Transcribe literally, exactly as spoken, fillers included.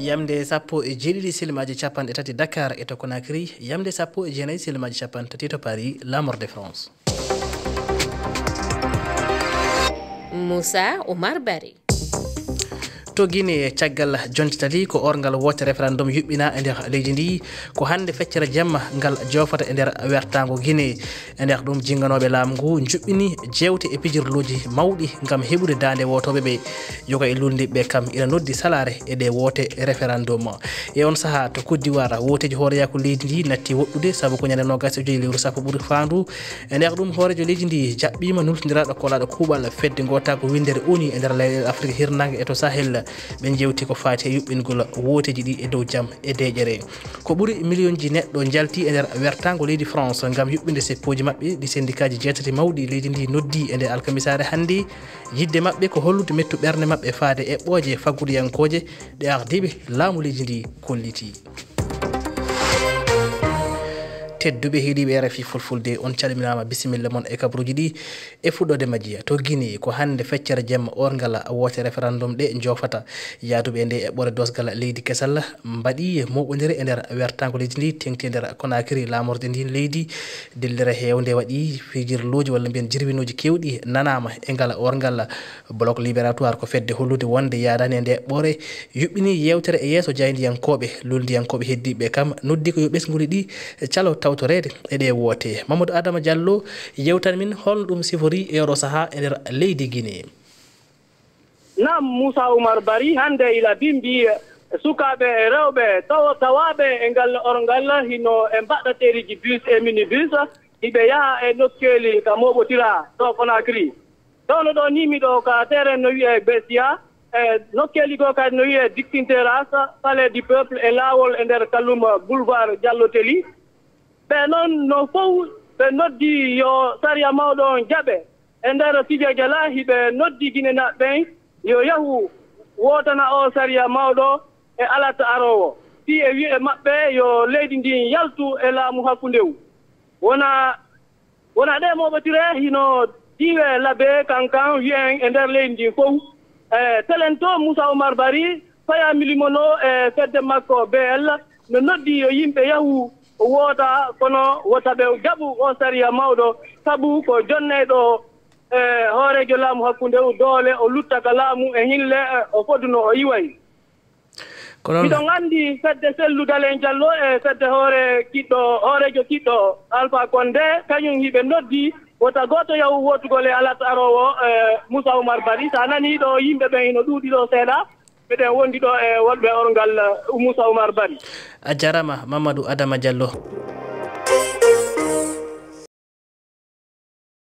Yamde sappo e jeeɗiɗi silmaaji capanɗe tati Dakar e to Conakry, yamde sappo e jeenayi silmaaji capanɗe tati to Paris, La Mort de France. Moussa Oumar Barry. To Guinée, caggal jonte tati ko orngal woote référendum yuɓɓina e nder leydi ndi, ko hannde feccere jemma ngal joofata e nder wertaango Guinée. E nder ɗum, jinnganooɓe laamu ngu njuɓɓini jeewte e pijirlooji mawɗi ngam heɓude daande wootooɓe ɓe. Yoga e luulndiiɓe ɓe kam ina noddi salaare e ɗe woote référendum. E on sahaa, to Côte d'Ivoire, wooteeji hooreyaaku leydi ndi natti woɗɗude, sabu ko ñande noogas e joy lewru sappo ɓuri faandu. E nder ɗum, hooreejo leydi ndi jaɓɓiima nultondiraaɗo kolaaɗo kuuɓal fedde ngootaagu winndere O N U e nder leyɗeele Afrik hirnaange e to Sahel. Ɓe njeewti ko faati e yuɓɓingol wooteeji ɗi e dow jam e deeƴere. Ko ɓuri miliyonji neɗɗo njalti e nder wertaango leydi France ngam yuɓɓinde seppooji maɓɓe, ɗi sendikaaji jeetati mawɗi leydi ndi noddi e nde alkamisaare hannde. Yiɗde maɓɓe ko hollude mettu ɓernde maɓɓe faade eɓɓooje fagguduyankooje ɗe ardiiɓe laamu leydi ndi kolliti. Tedduɓe heɗiiɓe R F I Fulfulde, on calminaama, bisimilla mon e kabaruuji ɗi. E fuɗɗoode majji, to Guinée, ko hannde feccere jemma orngal woote référendum ɗe joofata. Yaaduɓe e nde eɓɓore doosgal leydi kesal mbaɗi mooɓondire e nder wertaango leydi ndi, teŋti e nder Conakry, laamorde ndin leydi. Dillere heewnde waɗi, fijirlooji walla mbiyen jirwinooji keewɗi nanaama e ngal orngal. Bloc Libératoire ko fedde hollude wonde yaadaani e nde eɓɓore, yuɓɓini yeewtere e yeeso jaayndiyankooɓe, luulndiyankooɓe heddiiɓe kam noddi ko yo ɓesnguuli ɗi calo tawtoreede e ɗe woote. Mamadou Adama Diallo yewtan min holno ɗum sifori e oɗo sahaa e nder leydi Guinée. Naam, Moussa Oumar Bari, hannde ila bimbi, sukaaɓe e rewɓe taw-, tawaaɓe e ngal orngal hino e mbaɗateeriji bus e minibus, hiɓe yaha e nokkeeli ka mooɓotira ɗo Conakry. Ɗo no ɗo ni miɗo ka terrain no wi'e Bessia, e nokkeeli goo kadi no wi'e Dictin Terrace, Palais du Peuple e laawol e nder Kallum Boulevard Diallo Telly. Ɓe noon no fow ɓe noddi yo sariya mawɗo on jaɓe. E nder fijo jala hiɓe noddi Ginenaaɓe ɓen yo yahu wootana o sariya mawɗo e alat aroowo. Fii e wi'e maɓɓe yo leydi ndin yaltu e laamu hakkundewu. Wona Wona ɗe mooɓotire hino diiwe labe kankan wi'en e nder leydi ndin fow. E telen to Moussa Oumar Bari, Faya Milimono e fedde makko B L no noddi yo yimɓe yahu woota, kono wota ɓe jaɓu o sariya mawɗo, sabu ko jonneyɗo e hooreejo laamu hakkunde o doole, o lutta ka laamu e hinle, e o foduno o iway. Ko noon. Miɗo nganndi fedde Sellu Dalen Jallo e fedde hoore kiɗɗo, hooreejo kiɗɗo Alpha Condé, kañum hiɓe noddi wota gooto yahu wootugol e alat aroowo, e Moussa Oumar Bari. So a nanii ɗo yimɓe ɓen hino ɗuuɗi ɗo seeɗa, miɗen wondi ɗo e woɗɓe orngal, e Moussa Oumar Bari. A jarama, Mamadou Adama Diallo.